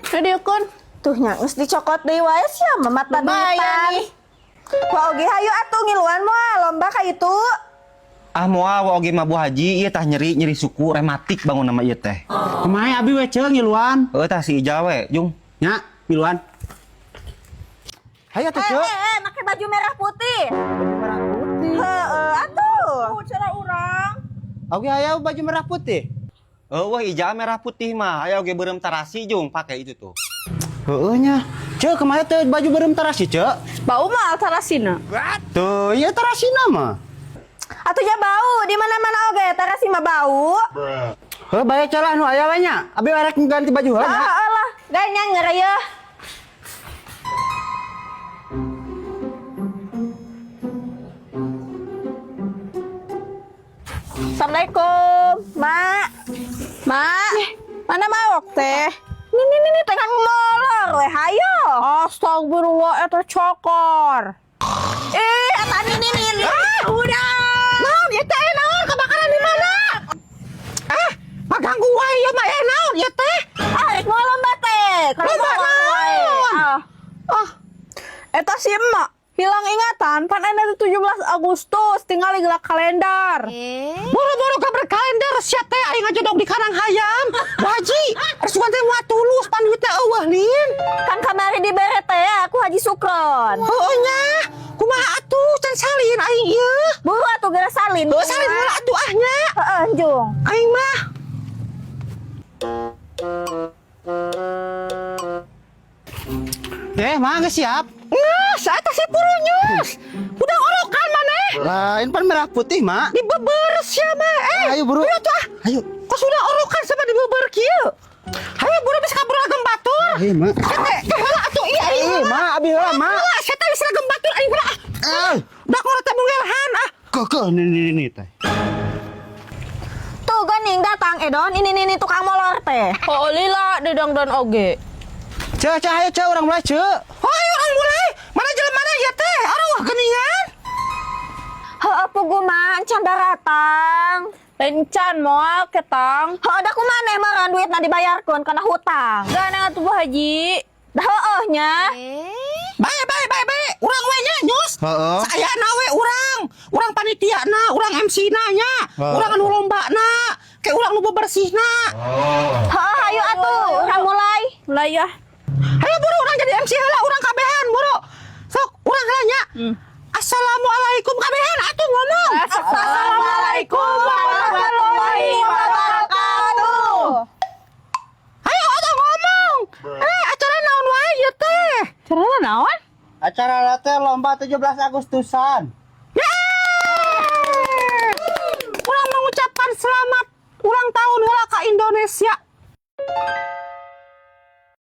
Dieukeun. Tuh nya geus dicokot deui wae sia mata Lumayan duitan. nih. Wa oge hayu atuh ngiluan moal lomba ka itu. Ah moal wa oge mah Bu Haji, ieu tah nyeri nyeri suku rematik bangun nama ieu teh. Kumaha abi we ceu ngiluan? Heuh tah si Ijal we, Jung. Nya, ngiluan. Hayu atuh Eh, ceu. eh, eh, make baju merah putih. Baju merah putih. Heeh, atuh. Cara urang. Oke, hayu baju merah putih. Heuh Ijal merah putih mah, aya oge beureum tarasi Jung pake itu tuh. Heueuh nya. Ceu kumaha teh baju beureum tarasi ceu? Bau mah tarasina. Tuh, ieu tarasina mah. Atuh ja bau, di mana-mana oge tarasi mah bau. Heuh bae celah nu aya we nya. Abi rek ganti baju heula nya. Heeh lah, ganya ngereyeuh. Assalamualaikum, Mak. Mak, mana mawok teh? Nih, nih, nih, nih, tengah molor we, hayo. Astagfirullah, eta cokor. Eh, apa nih, nih, nih, nih. Udah. Naon ieu teh naon kebakaran di mana? Ah, paganggu wae ieu mah naon ieu teh? Ah, rek mau lomba teh. Kalau Lomba molor wae. naon? Ah. Ah, Eta si emak hilang ingatan pan aya 17 Agustus tinggal gerak kalender. Boro-boro gaber kalender sia teh aing ngajodog di karang hayam. Bu Haji, sugan teh moal tulus pan duitna eueuh lin. Kan kamari dibere teh aku Haji Sukron. Heueuh nya, kumaha atuh can salin aing ieu. Buru atuh geura salin. Heueuh salin heula atuh ah nya. Heeh, Jung. Aing mah. Eh, mah geus siap. Nges, eta si purunyus. Udah orokan maneh. Lain pan merah putih, Mak. Dibeber sia mah. Eh, Ayo, buru. Ayo tuh ah. Ayo. Kok sudah orokan sama dibeber kieu? Hayo buru bisa kabur ragam batur. Eh, Mak. Teh, teh heula atuh ieu aing. Eh, Mak, abi heula, Mak. Heula, sia teh bisa ragam batur aing heula ah. Eh, Dak ngorot teh munggelhan ah. kok nih nih nih teh. Tuh gening datang Edon, ini nih, nih tukang molor teh. Oh lila di dangdan oge. Ceu, ceu, ayo ceu, urang mulai ceu. Oh, ayo urang mulai. Mana jalan mana ya teh? Aduh, geningan. Heeh, pugu mah encan daratang. Lencan moal ketang. Heeh, da kumaneh meureun duitna dibayarkeun kana hutang. Gak atuh Bu Haji. Dah heueuh nya. Bae bae bae bae. Urang we nya nyus. Heeh. Saayana we urang. Urang panitiana, urang MC-na nya. Heeh. Urang anu lombana, ke urang nu bebersihna. Heeh, hayu atuh, urang mulai. Mulai ya. Hayo buru urang jadi MC heula, urang kabehan buru. Sok, urang heula nya. Assalamualaikum kabehan atuh ngomong. Assalamualaikum warahmatullahi wabarakatuh. Hayo atuh ngomong. Eh, acara naon wae ieu teh? Carana naon? Acara teh lomba 17 Agustusan. Yeay! Urang mengucapkan selamat ulang tahun heula ka Indonesia.